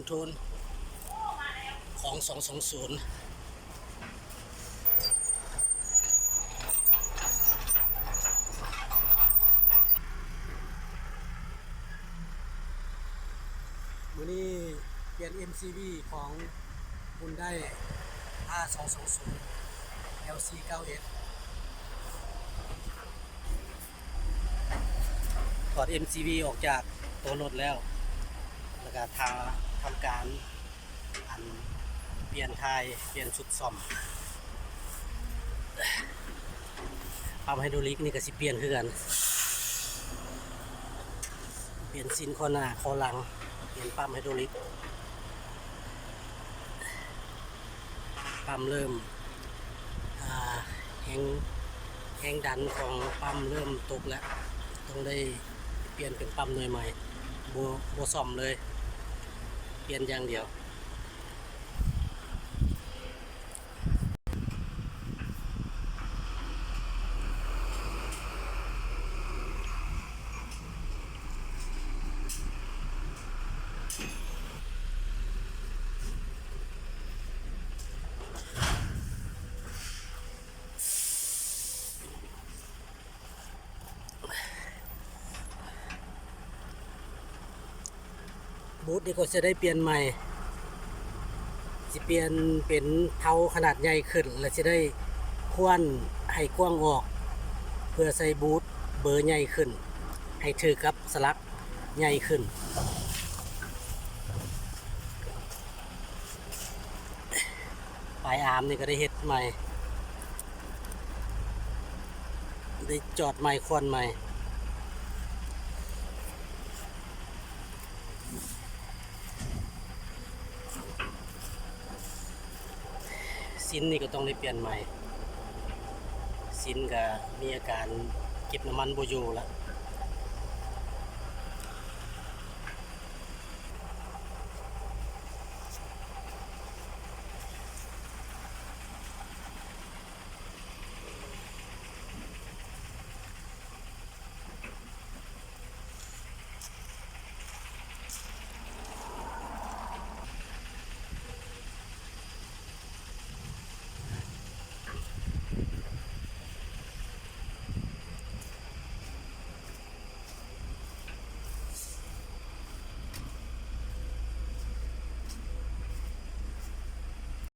ໂທນຂອງສອງສອງສູນ ມື້ນີ້ປ່ຽນເອັມຊີວີຂອງຮຸນໄດ ອາ ສອງສອງສູນ ແອວຊີ ເກົ້າເອັດ ຖອດເອັມຊີວີອອກຈາກໂຕລົດແລ້ວ ແລ້ວກະທາ ທຳການ ອັນ ປ່ຽນຖ່າຍ ປ່ຽນຊຸດສ້ອມ. ປ້ຳໄຮໂດຣລິກນີ້ກະຊິປ່ຽນຄືກັນ ປ່ຽນຊີ້ນຂໍ້ໜ້າ ຂໍ້ຫຼັງ ປ່ຽນປ້ຳໄຮໂດຣລິກ. ປ້ຳເລີ່ມ ອ່າ ແຮງ ແຮງດັນຂອງປ້ຳເລີ່ມຕົກແລ້ວ ຕ້ອງໄດ້ປ່ຽນເປັນປ້ຳໜ່ວຍໃໝ່ ບໍ່ ບໍ່ສ້ອມເລີຍ ປ່ຽນຢ່າງດຽວ. ບູດນີ້ກໍຈະໄດ້ປ່ຽນໃໝ່ ຊິປ່ຽນເປັນເພົາຂະໜາດໃຫຍ່ຂຶ້ນ ແລະ ຊິໄດ້ຂວານໃຫ້ກວ້າງອອກ ເພື່ອໃສ່ບູດເບີໃຫຍ່ຂຶ້ນ ໃຫ້ຖືກກັບສະຫຼັກໃຫຍ່ຂຶ້ນ. ປາຍອາມນີ້ກໍໄດ້ເຮັດໃໝ່ ໄດ້ຈອດໃໝ່ ຂວານໃໝ່. ຊີ້ນນີ້ກໍຕ້ອງໄດ້ປ່ຽນໃໝ່ ຊີ້ນກໍມີອາການເກັບນ້ຳມັນບໍ່ຢູ່ລະ.